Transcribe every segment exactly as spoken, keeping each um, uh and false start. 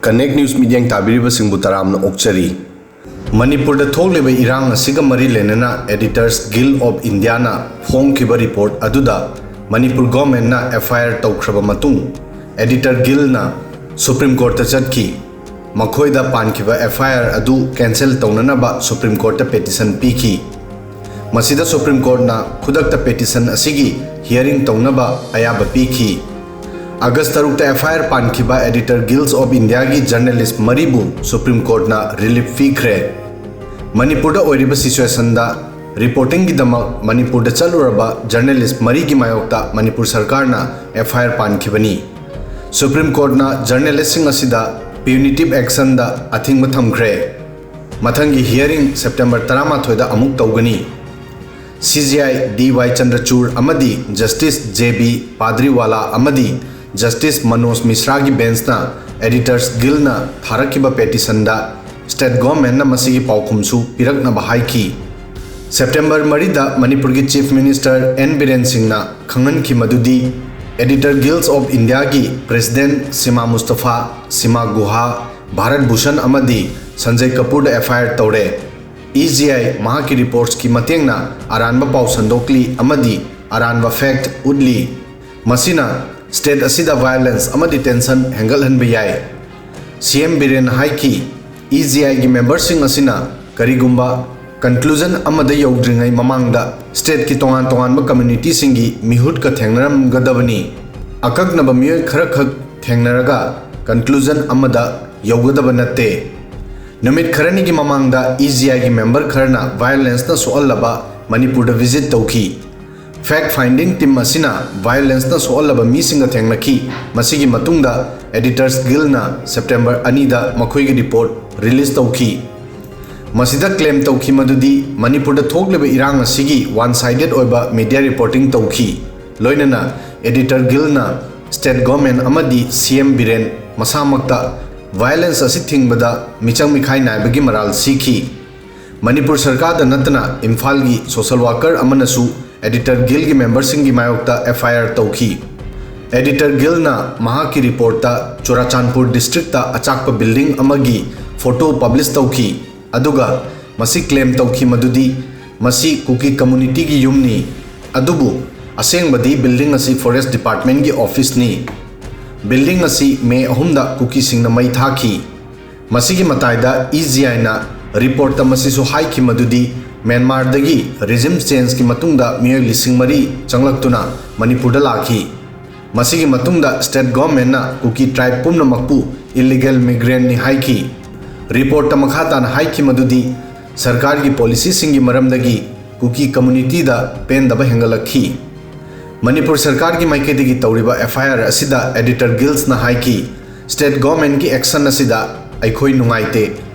Connect News ꯃꯤꯠꯌꯦꯡ ꯇꯥꯕꯤꯔꯤꯕꯁꯤꯡꯕꯨ ꯇꯔꯥꯝꯅ ꯑꯣꯛꯆꯔꯤ꯫ ꯃꯅꯤꯄꯨꯔꯗ ꯊꯣꯛꯂꯤꯕ ꯏꯔꯥꯡ ꯑꯁꯤꯒ ꯃꯔꯤ ꯂꯩꯅꯅ Editors Guild of Indiaꯅ ꯐꯣꯡꯈꯤꯕ ꯔꯤꯄꯣꯔꯠ ꯑꯗꯨꯗ ꯃꯅꯤꯄꯨꯔ ꯒꯣꯔꯃꯦꯟꯅ F I R ꯇꯧꯈ꯭ꯔꯕ ꯃꯇꯨꯡ Editor Guildꯅ Supreme Courtꯇ ꯆꯠꯈꯤ꯫ ꯃꯈꯣꯏꯗ ꯄꯥꯟꯈꯤꯕ F I R ꯑꯗꯨ cancel ꯇꯧꯅꯅꯕ Supreme Courtꯇ petition ꯄꯤꯈꯤ꯫ ꯃꯁꯤꯗ Supreme Courtꯅ ꯈꯨꯗꯛꯇ petition ꯑꯁꯤꯒꯤ hearing ꯇꯧꯅꯕ ꯑꯌꯥꯕ ꯄꯤꯈꯤ꯫ ꯑꯥꯒꯁ ꯇꯔꯨꯛꯇ F I R ꯄꯥꯟꯈꯤꯕ Editor Guilds of Indiaꯒꯤ journalist ꯃꯔꯤꯕꯨ Supreme Courtꯅ relief ꯄꯤꯈ꯭ꯔꯦ꯫ ꯃꯅꯤꯄꯨꯔꯗ ꯑꯣꯏꯔꯤꯕ situationꯗ reportingꯒꯤꯗꯃꯛ ꯃꯅꯤꯄꯨꯔꯗ ꯆꯠꯂꯨꯔꯕ journalist ꯃꯔꯤꯒꯤ ꯃꯥꯌꯣꯛꯇ ꯃꯅꯤꯄꯨꯔ ꯁꯔꯀꯥꯔꯅ F I R ꯄꯥꯟꯈꯤꯕꯅꯤ꯫ Supreme Courtꯅ journalistꯁꯤꯡ ꯑꯁꯤꯗ punitive actionꯗ ꯑꯊꯤꯡꯕ ꯊꯝꯈ꯭ꯔꯦ꯫ ꯃꯊꯪꯒꯤ hearing September ꯇꯔꯥꯃꯥꯊꯣꯏꯗ ꯑꯃꯨꯛ ꯇꯧꯒꯅꯤ꯫ C J I D Y Chandrachud ꯑꯃꯗꯤ Justice J B Padriwala ꯑꯃꯗꯤ Justice Manoj Misraꯒꯤ benchꯅ Editors Guildꯅ ꯊꯥꯔꯛꯈꯤꯕ petitionꯗ state governmentꯅ ꯃꯁꯤꯒꯤ ꯄꯥꯎꯈꯨꯝꯁꯨ ꯄꯤꯔꯛꯅꯕ ꯍꯥꯏꯈꯤ꯫ September ꯃꯔꯤꯗ ꯃꯅꯤꯄꯨꯔꯒꯤ Chief Minister N ꯕꯤꯔꯦꯟ ꯁꯤꯡꯅ ꯈꯪꯍꯟꯈꯤ ꯃꯗꯨꯗꯤ Editor Guilds of Indiaꯒꯤ President ꯁꯤꯃꯥ ꯃꯨꯁꯇꯐꯥ, ꯁꯤꯃꯥ ꯒꯨꯍꯥ, ꯚꯥꯔꯠ ꯚꯨꯁꯟ ꯑꯃꯗꯤ ꯁꯟꯖꯌ ꯀꯄꯨꯔꯗ F I R ꯇꯧꯔꯦ꯫ E G I ꯃꯍꯥꯛꯀꯤ reportsꯀꯤ ꯃꯇꯦꯡꯅ ꯑꯔꯥꯟꯕ ꯄꯥꯎ ꯁꯟꯗꯣꯛꯂꯤ ꯑꯃꯗꯤ ꯑꯔꯥꯟꯕ fact ꯎꯠꯂꯤ꯫ ꯃꯁꯤꯅ state ꯑꯁꯤꯗ violence ꯑꯃꯗꯤ tension ꯍꯦꯟꯒꯠꯍꯟꯕ ꯌꯥꯏ꯫ C M ꯕꯤꯔꯦꯟ ꯍꯥꯏꯈꯤ, E G Iꯒꯤ memberꯁꯤꯡ ꯑꯁꯤꯅ ꯀꯔꯤꯒꯨꯝꯕ conclusion ꯑꯃꯗ ꯌꯧꯗ꯭ꯔꯤꯉꯩ ꯃꯃꯥꯡꯗ stateꯀꯤ ꯇꯣꯉꯥꯟ ꯇꯣꯉꯥꯟꯕ communityꯁꯤꯡꯒꯤ ꯃꯤꯍꯨꯠꯀ ꯊꯦꯡꯅꯔꯝꯒꯗꯕꯅꯤ꯫ ꯑꯀꯛꯅꯕ ꯃꯤꯑꯣꯏ ꯈꯔꯈꯛ ꯊꯦꯡꯅꯔꯒ conclusion ꯑꯃꯗ ꯌꯧꯒꯗꯕ ꯅꯠꯇꯦ꯫ ꯅꯨꯃꯤꯠ ꯈꯔꯅꯤꯒꯤ ꯃꯃꯥꯡꯗ E G Iꯒꯤ member ꯈꯔꯅ violenceꯅ ꯁꯣꯛꯍꯜꯂꯕ ꯃꯅꯤꯄꯨꯔꯗ visit ꯇꯧꯈꯤ꯫ Fact finding team ꯑꯁꯤꯅ violenceꯅ ꯁꯣꯛꯍꯜꯂꯕ ꯃꯤꯁꯤꯡꯒ ꯊꯦꯡꯅꯈꯤ꯫ ꯃꯁꯤꯒꯤ ꯃꯇꯨꯡꯗ Editors Guildꯅ September ꯑꯅꯤꯗ ꯃꯈꯣꯏꯒꯤ report release ꯇꯧꯈꯤ꯫ ꯃꯁꯤꯗ claim ꯇꯧꯈꯤ ꯃꯗꯨꯗꯤ ꯃꯅꯤꯄꯨꯔꯗ ꯊꯣꯛꯂꯤꯕ ꯏꯔꯥꯡ ꯑꯁꯤꯒꯤ one sided ꯑꯣꯏꯕ media reporting ꯇꯧꯈꯤ꯫ ꯂꯣꯏꯅꯅ Editor Guildꯅ state government ꯑꯃꯗꯤ C M ꯕꯤꯔꯦꯟ ꯃꯁꯥꯃꯛꯇ violence ꯑꯁꯤ ꯊꯤꯡꯕꯗ ꯃꯤꯆꯪ ꯃꯤꯈꯥꯏ ꯅꯥꯏꯕꯒꯤ ꯃꯔꯥꯜ ꯁꯤꯈꯤ꯫ ꯃꯅꯤꯄꯨꯔ ꯁꯔꯀꯥꯔꯗ ꯅꯠꯇꯅ ꯏꯝꯐꯥꯜꯒꯤ social worker ꯑꯃꯅꯁꯨ Editor Guildꯒꯤ memberꯁꯤꯡꯒꯤ ꯃꯥꯌꯣꯛꯇ F I R ꯇꯧꯈꯤ꯫ ꯑꯦꯗꯤꯇꯔ ꯒꯤꯜꯅ ꯃꯍꯥꯛꯀꯤ ꯔꯤꯄꯣꯔꯠꯇ ꯆꯨꯔꯥꯆꯥꯟꯄꯨꯔ ꯗꯤꯁꯇ꯭ꯔꯤꯛꯇ ꯑꯆꯥꯛꯄ ꯕꯤꯜꯗꯤꯡ ꯑꯃꯒꯤ ꯐꯣꯇꯣ ꯄꯕ꯭ꯂꯤꯁ ꯇꯧꯈꯤ, ꯑꯗꯨꯒ ꯃꯁꯤ ꯀ꯭ꯂꯦꯝ ꯇꯧꯈꯤ ꯃꯗꯨꯗꯤ ꯃꯁꯤ ꯀꯨꯀꯤ ꯀꯝꯃꯨꯅꯤꯇꯤꯒꯤ ꯌꯨꯝꯅꯤ, ꯑꯗꯨꯕꯨ ꯑꯁꯦꯡꯕꯗꯤ ꯕꯤꯜꯗꯤꯡ ꯑꯁꯤ ꯐꯣꯔꯦꯁ꯭ꯠ ꯗꯤꯄꯥꯔꯠꯃꯦꯟꯠꯀꯤ ꯑꯣꯐꯤꯁꯅꯤ꯫ ꯕꯤꯜꯗꯤꯡ ꯑꯁꯤ ꯃꯦ ꯑꯍꯨꯝꯗ ꯀꯨꯀꯤꯁꯤꯡꯅ ꯃꯩ ꯊꯥꯈꯤ꯫ ꯃꯁꯤꯒꯤ ꯃꯇꯥꯏꯗ ꯏ ꯖꯤ ꯑꯥꯏꯅ ꯔꯤꯄꯣꯔꯠꯇ ꯃꯁꯤꯁꯨ ꯍꯥꯏꯈꯤ ꯃꯗꯨꯗꯤ ꯃ꯭ꯌꯥꯟꯃꯥꯔꯗꯒꯤ ꯔꯤꯖꯤꯝ ꯆꯦꯟꯖꯀꯤ ꯃꯇꯨꯡꯗ ꯃꯤꯑꯣꯏ ꯂꯤꯁꯤꯡ ꯃꯔꯤ ꯆꯪꯂꯛꯇꯨꯅ ꯃꯅꯤꯄꯨꯔꯗ ꯂꯥꯛꯈꯤ꯫ ꯃꯁꯤꯒꯤ ꯃꯇꯨꯡꯗ ꯁ꯭ꯇꯦꯠ ꯒꯣꯚꯔꯟꯃꯦꯟꯠꯅ ꯀꯨꯀꯤ ꯇ꯭ꯔꯥꯏꯕ ꯄꯨꯝꯅꯃꯛꯄꯨ ꯏꯜꯂꯤꯒꯦꯜ ꯃꯤꯒ꯭ꯔꯦꯟꯠꯅꯤ ꯍꯥꯏꯈꯤ꯫ ꯔꯤꯄꯣꯔꯠꯇ ꯃꯈꯥ ꯇꯥꯅ ꯍꯥꯏꯈꯤ ꯃꯗꯨꯗꯤ ꯁꯔꯀꯥꯔꯒꯤ ꯄꯣꯂꯤꯁꯤꯁꯤꯡꯒꯤ ꯃꯔꯝꯗꯒꯤ ꯀꯨꯀꯤ ꯀꯝꯃꯨꯅꯤꯇꯤꯗ ꯄꯦꯟꯗꯕ ꯍꯦꯟꯒꯠꯂꯛꯈꯤ꯫ ꯃꯅꯤꯄꯨꯔ ꯁꯔꯀꯥꯔꯒꯤ ꯃꯥꯏꯀꯩꯗꯒꯤ ꯇꯧꯔꯤꯕ ꯑꯦꯐ ꯑꯥꯏ ꯑꯥꯔ ꯑꯁꯤꯗ ꯑꯦꯗꯤꯇꯔ ꯒꯤꯜꯁꯅ ꯍꯥꯏꯈꯤ, ꯁ꯭ꯇꯦꯠ ꯒꯣꯚꯔꯟꯃꯦꯟꯠꯀꯤ ꯑꯦꯛꯁꯟ ꯑꯁꯤꯗ ꯑꯩꯈꯣꯏ ꯅꯨꯡꯉꯥꯏꯇꯦ꯫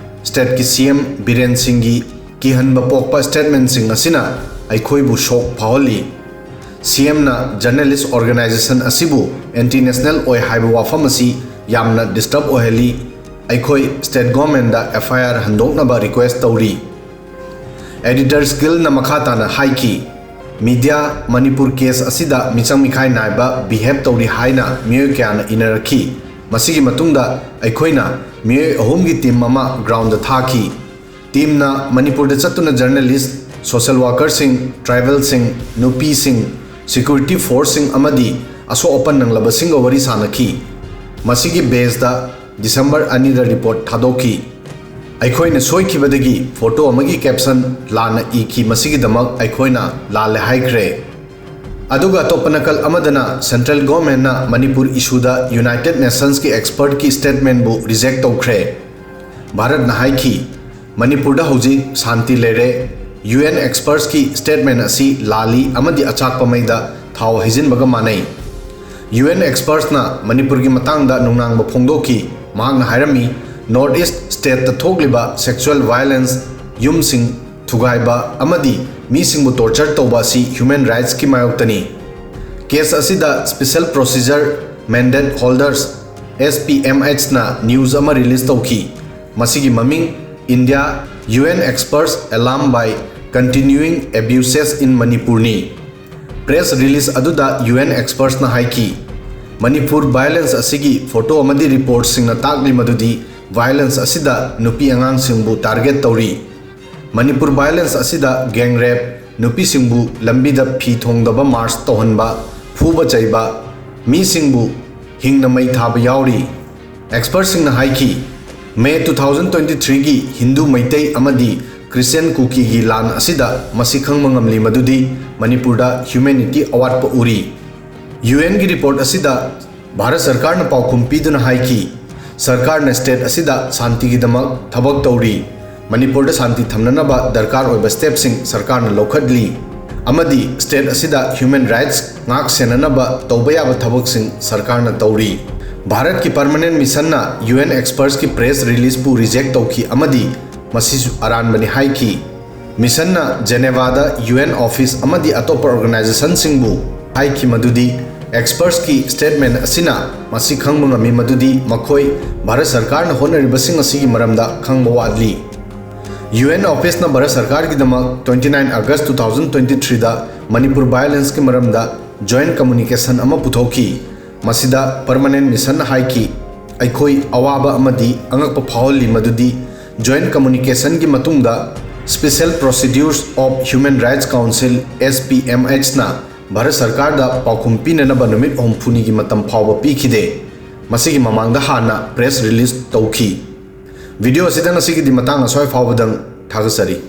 ꯁ꯭ꯇꯦꯠꯀꯤ ꯁꯤ ꯑꯦꯝ ꯕꯤꯔꯦꯟ ꯁꯤꯡꯒꯤ ꯀꯤꯍꯟꯕ ꯄꯣꯛꯄ ꯁ꯭ꯇꯦꯠꯃꯦꯟꯠꯁꯤꯡ ꯑꯁꯤꯅ ꯑꯩꯈꯣꯏꯕꯨ ꯁꯣꯛ ꯐꯥꯎꯍꯜꯂꯤ꯫ ꯁꯤ ꯑꯦꯝꯅ ꯖꯔꯅꯦꯂꯤꯁ꯭ꯠ ꯑꯣꯔꯒꯅꯥꯏꯖꯦꯁꯟ ꯑꯁꯤꯕꯨ ꯑꯦꯟꯇꯤ ꯅꯦꯁꯅꯦꯜ ꯑꯣꯏ ꯍꯥꯏꯕ ꯋꯥꯐꯝ ꯑꯁꯤ ꯌꯥꯝꯅ ꯗꯤꯁꯇꯔꯕ ꯑꯣꯏꯍꯜꯂꯤ꯫ ꯑꯩꯈꯣꯏ ꯁ꯭ꯇꯦꯠ ꯒꯣꯚꯔꯟꯃꯦꯟꯠꯗ ꯑꯦꯐ ꯑꯥꯏ ꯑꯥꯔ ꯍꯟꯗꯣꯛꯅꯕ ꯔꯤꯀ꯭ꯋꯦꯁ꯭ꯠ ꯇꯧꯔꯤ꯫ ꯑꯦꯗꯤꯇꯔꯁ ꯒꯤꯜꯅ ꯃꯈꯥ ꯇꯥꯅ ꯍꯥꯏꯈꯤ, ꯃꯤꯗꯤꯌꯥ ꯃꯅꯤꯄꯨꯔ ꯀꯦꯁ ꯑꯁꯤꯗ ꯃꯤꯆꯪ ꯃꯤꯈꯥꯏ ꯅꯥꯏꯕ ꯕꯤꯍꯦꯕ ꯇꯧꯔꯤ ꯍꯥꯏꯅ ꯃꯤꯑꯣꯏ ꯀꯌꯥꯅ ꯏꯅꯔꯛꯈꯤ꯫ ꯃꯁꯤꯒꯤ ꯃꯇꯨꯡꯗ ꯑꯩꯈꯣꯏꯅ ꯃꯤꯑꯣꯏ ꯑꯍꯨꯝꯒꯤ ꯇꯤꯝ ꯑꯃ ꯒ꯭ꯔꯥꯎꯟꯗ ꯊꯥꯈꯤ꯫ ꯇꯤꯝꯅ ꯃꯅꯤꯄꯨꯔꯗ ꯆꯠꯇꯨꯅ ꯖꯔꯅꯦꯂꯤꯁ꯭ꯠ, ꯁꯣꯁꯤꯌꯦꯜ ꯋꯥꯔꯀꯔꯁꯤꯡ, ꯇ꯭ꯔꯥꯏꯕꯦꯜꯁꯤꯡ, ꯅꯨꯄꯤꯁꯤꯡ, ꯁꯦꯀ꯭ꯌꯨꯔꯤꯇꯤ ꯐꯣꯔꯁꯁꯤꯡ ꯑꯃꯗꯤ ꯑꯁꯣꯛ ꯑꯄꯟ ꯅꯪꯂꯕꯁꯤꯡꯒ ꯋꯥꯔꯤ ꯁꯥꯅꯈꯤ꯫ ꯃꯁꯤꯒꯤ ꯕꯦꯖꯗ ꯗꯤꯁꯦꯝꯕꯔ ꯑꯅꯤꯗ ꯔꯤꯄꯣꯔꯠ ꯊꯥꯗꯣꯛꯈꯤ꯫ ꯑꯩꯈꯣꯏꯅ ꯁꯣꯏꯈꯤꯕꯗꯒꯤ ꯐꯣꯇꯣ ꯑꯃꯒꯤ ꯀꯦꯞꯁꯟ ꯂꯥꯟꯅ ꯏꯈꯤ, ꯃꯁꯤꯒꯤꯗꯃꯛ ꯑꯩꯈꯣꯏꯅ ꯂꯥꯜꯂꯦ ꯍꯥꯏꯈ꯭ꯔꯦ꯫ ꯑꯗꯨꯒ ꯑꯇꯣꯞꯄ ꯅꯥꯀꯜ ꯑꯃꯗꯅ ꯁꯦꯟꯇ꯭ꯔꯦꯜ ꯒꯣꯚꯔꯟꯃꯦꯟꯠꯅ ꯃꯅꯤꯄꯨꯔ ꯏꯁꯨꯗ ꯌꯨꯅꯥꯏꯇꯦꯗ ꯅꯦꯁꯟꯁꯀꯤ ꯑꯦꯛꯁꯄꯔꯠꯀꯤ ꯁ꯭ꯇꯦꯠꯃꯦꯟꯠꯕꯨ ꯔꯤꯖꯦꯛ ꯇꯧꯈ꯭ꯔꯦ꯫ ꯚꯥꯔꯠꯅ ꯍꯥꯏꯈꯤ, ꯃꯅꯤꯄꯨꯔꯗ ꯍꯧꯖꯤꯛ ꯁꯥꯟꯇꯤ ꯂꯩꯔꯦ꯫ ꯌꯨ ꯑꯦꯟ ꯑꯦꯛꯁꯄꯔꯠꯁꯀꯤ ꯁ꯭ꯇꯦꯠꯃꯦꯟꯠ ꯑꯁꯤ ꯂꯥꯜꯂꯤ ꯑꯃꯗꯤ ꯑꯆꯥꯛꯄ ꯃꯩꯗ ꯊꯥꯎ ꯍꯩꯖꯤꯟꯕꯒ ꯃꯥꯟꯅꯩ꯫ ꯌꯨ ꯑꯦꯟ ꯑꯦꯛꯁꯄꯔꯠꯁꯅ ꯃꯅꯤꯄꯨꯔꯒꯤ ꯃꯇꯥꯡꯗ ꯅꯨꯡꯅꯥꯡꯕ ꯐꯣꯡꯗꯣꯛꯈꯤ꯫ ꯃꯍꯥꯛꯅ ꯍꯥꯏꯔꯝꯃꯤ, ꯅꯣꯔꯠ ꯏꯁ꯭ꯠ ꯁ꯭ꯇꯦꯠꯇ ꯊꯣꯛꯂꯤꯕ ꯁꯦꯛꯁꯨꯑꯦꯜ ꯚꯥꯏꯑꯣꯂꯦꯟꯁ, ꯌꯨꯝꯁꯤꯡ ꯊꯨꯒꯥꯏꯕ ꯑꯃꯗꯤ ꯃꯤꯁꯤꯡꯕꯨ ꯇꯣꯔꯆꯔ ꯇꯧꯕ ꯑꯁꯤ ꯍ꯭ꯌꯨꯃꯦꯟ ꯔꯥꯏꯠꯁꯀꯤ ꯃꯥꯌꯣꯛꯇꯅꯤ꯫ ꯀꯦꯁ ꯑꯁꯤꯗ special procedure mandate holders, S P M ꯑꯦꯆꯅ ꯅ꯭ꯌꯨꯁ ꯑꯃ ꯔꯤꯂꯤꯖ ꯇꯧꯈꯤ꯫ ꯃꯁꯤꯒꯤ ꯃꯃꯤꯡ India, U N experts alarm by continuing abuses in ꯃꯅꯤꯄꯨꯔꯅꯤ꯫ ꯄ꯭ꯔꯦꯁ ꯔꯤꯂꯤꯖ ꯑꯗꯨꯗ ꯌꯨ ꯑꯦꯟ ꯑꯦꯛꯁꯄꯔꯠꯁꯅ ꯍꯥꯏꯈꯤ, ꯃꯅꯤꯄꯨꯔ ꯚꯥꯏꯑꯣꯂꯦꯟꯁ ꯑꯁꯤꯒꯤ ꯐꯣꯇꯣ ꯑꯃꯗꯤ ꯔꯤꯄꯣꯔꯠꯁꯤꯡꯅ ꯇꯥꯛꯂꯤ ꯃꯗꯨꯗꯤ ꯚꯥꯏꯑꯣꯂꯦꯟꯁ ꯑꯁꯤꯗ ꯅꯨꯄꯤ ꯑꯉꯥꯡꯁꯤꯡꯕꯨ ꯇꯥꯔꯒꯦꯠ ꯇꯧꯔꯤ꯫ ꯃꯅꯤꯄꯨꯔ ꯚꯥꯏꯑꯣꯂꯦꯟꯁ ꯑꯁꯤꯗ ꯒꯦꯡ ꯔꯦꯞ, ꯅꯨꯄꯤꯁꯤꯡꯕꯨ ꯂꯝꯕꯤꯗ ꯐꯤ ꯊꯣꯡꯗꯕ ꯃꯥꯔꯆ ꯇꯧꯍꯟꯕ, ꯐꯨꯕ ꯆꯩꯕ, ꯃꯤꯁꯤꯡꯕꯨ ꯍꯤꯡꯅ ꯃꯩ ꯊꯥꯕ ꯌꯥꯎꯔꯤ꯫ ꯑꯦꯛꯁꯄꯔꯠꯁꯤꯡꯅ ꯍꯥꯏꯈꯤ, ꯃꯦ ꯇꯨ ꯊꯥꯎꯖꯟ ꯇ꯭ꯋꯦꯟꯇꯤ ꯊ꯭ꯔꯤꯒꯤ ꯍꯤꯟꯗꯨ, ꯃꯩꯇꯩ ꯑꯃꯗꯤ ꯈ꯭ꯔꯤꯁꯇꯤꯌꯟ, ꯀꯨꯀꯤꯒꯤ ꯂꯥꯟ ꯑꯁꯤꯗ ꯃꯁꯤ ꯈꯪꯕ ꯉꯝꯂꯤ ꯃꯗꯨꯗꯤ ꯃꯅꯤꯄꯨꯔꯗ ꯍ꯭ꯌꯨꯃꯦꯅꯤꯇꯤ ꯑꯋꯥꯠꯄ ꯎꯔꯤ꯫ ꯌꯨ ꯑꯦꯟꯒꯤ ꯔꯤꯄꯣꯔꯠ ꯑꯁꯤꯗ ꯚꯥꯔꯠ ꯁꯔꯀꯥꯔꯅ ꯄꯥꯎꯈꯨꯝ ꯄꯤꯗꯨꯅ ꯍꯥꯏꯈꯤ, ꯁꯔꯀꯥꯔꯅ ꯁ꯭ꯇꯦꯠ ꯑꯁꯤꯗ ꯁꯥꯟꯇꯤꯒꯤꯗꯃꯛ ꯊꯕꯛ ꯇꯧꯔꯤ꯫ ꯃꯅꯤꯄꯨꯔꯗ ꯁꯥꯟꯇꯤ ꯊꯝꯅꯅꯕ ꯗꯔꯀꯥꯔ ꯑꯣꯏꯕ ꯁ꯭ꯇꯦꯞꯁꯤꯡ ꯁꯔꯀꯥꯔꯅ ꯂꯧꯈꯠꯂꯤ ꯑꯃꯗꯤ ꯁ꯭ꯇꯦꯠ ꯑꯁꯤꯗ ꯍ꯭ꯌꯨꯃꯦꯟ ꯔꯥꯏꯠꯁ ꯉꯥꯛ ꯁꯦꯟꯅꯅꯕ ꯇꯧꯕ ꯌꯥꯕ ꯊꯕꯛꯁꯤꯡ ꯁꯔꯀꯥꯔꯅ ꯇꯧꯔꯤ꯫ ꯚꯥꯔꯠꯀꯤ permanent ꯃꯤꯁꯟꯅ U N ꯑꯦꯛꯁꯄꯔꯠꯁꯀꯤ press ꯔꯤꯂꯤꯖꯄꯨ reject ꯇꯧꯈꯤ ꯑꯃꯗꯤ ꯃꯁꯤꯁꯨ ꯑꯔꯥꯟꯕꯅꯤ ꯍꯥꯏꯈꯤ꯫ ꯃꯤꯁꯟꯅ ꯖꯦꯅꯦꯚꯥꯗ ꯌꯨ ꯑꯦꯟ ꯑꯣꯐꯤꯁ ꯑꯃꯗꯤ ꯑꯇꯣꯞꯄ ꯑꯣꯔꯒꯅꯥꯏꯖꯦꯁꯟꯁꯤꯡꯕꯨ ꯍꯥꯏꯈꯤ ꯃꯗꯨꯗꯤ ꯑꯦꯛꯁꯄꯔꯠꯁꯀꯤ ꯁ꯭ꯇꯦꯠꯃꯦꯟꯠ ꯑꯁꯤꯅ ꯃꯁꯤ ꯈꯪꯕ ꯉꯝꯃꯤ ꯃꯗꯨꯗꯤ ꯃꯈꯣꯏ ꯚꯥꯔꯠ ꯁꯔꯀꯥꯔꯅ ꯍꯣꯠꯅꯔꯤꯕꯁꯤꯡ ꯑꯁꯤꯒꯤ ꯃꯔꯝꯗ ꯈꯪꯕ ꯋꯥꯠꯂꯤ꯫ ꯌꯨ ꯑꯦꯟ ꯑꯣꯐꯤꯁꯅ ꯚꯥꯔꯠ ꯁꯔꯀꯥꯔꯒꯤꯗꯃꯛ twenty nine August two thousand twenty threeꯗ ꯃꯅꯤꯄꯨꯔ ꯚꯥꯏꯑꯣꯂꯦꯟꯁꯀꯤ ꯃꯔꯝꯗ ꯖꯣꯏꯟꯠ ꯀꯝꯃꯨꯅꯤꯀꯦꯁꯟ ꯑꯃ ꯄꯨꯊꯣꯛꯈꯤ꯫ ꯃꯁꯤꯗ ꯄꯔꯃꯅꯦꯟꯠ ꯃꯤꯁꯟꯅ ꯍꯥꯏꯈꯤ, ꯑꯩꯈꯣꯏ ꯑꯋꯥꯕ ꯑꯃꯗꯤ ꯑꯉꯛꯄ ꯐꯥꯎꯍꯜꯂꯤ ꯃꯗꯨꯗꯤ ꯖꯣꯏꯟꯠ ꯀꯝꯃꯨꯅꯤꯀꯦꯁꯟꯒꯤ ꯃꯇꯨꯡꯗ Special Procedures of Human Rights Council, S P M H ꯅ ꯚꯥꯔꯠ ꯁꯔꯀꯥꯔꯗ ꯄꯥꯎꯈꯨꯝ ꯄꯤꯅꯅꯕ ꯅꯨꯃꯤꯠ ꯍꯨꯝꯐꯨꯅꯤꯒꯤ ꯃꯇꯝ ꯐꯥꯎꯕ ꯄꯤꯈꯤꯗꯦ꯫ ꯃꯁꯤꯒꯤ ꯃꯃꯥꯡꯗ ꯍꯥꯟꯅ ꯄ꯭ꯔꯦꯁ ꯔꯤꯂꯤꯖ ꯇꯧꯈꯤ꯫ ꯚꯤꯗꯤꯑꯣ ꯑꯁꯤꯗ ꯉꯁꯤꯒꯤꯗꯤ ꯃꯇꯥꯡ ꯑꯁ꯭ꯋꯥꯏ ꯐꯥꯎꯕꯗꯪ꯫ ꯊꯥꯒꯠꯆꯔꯤ꯫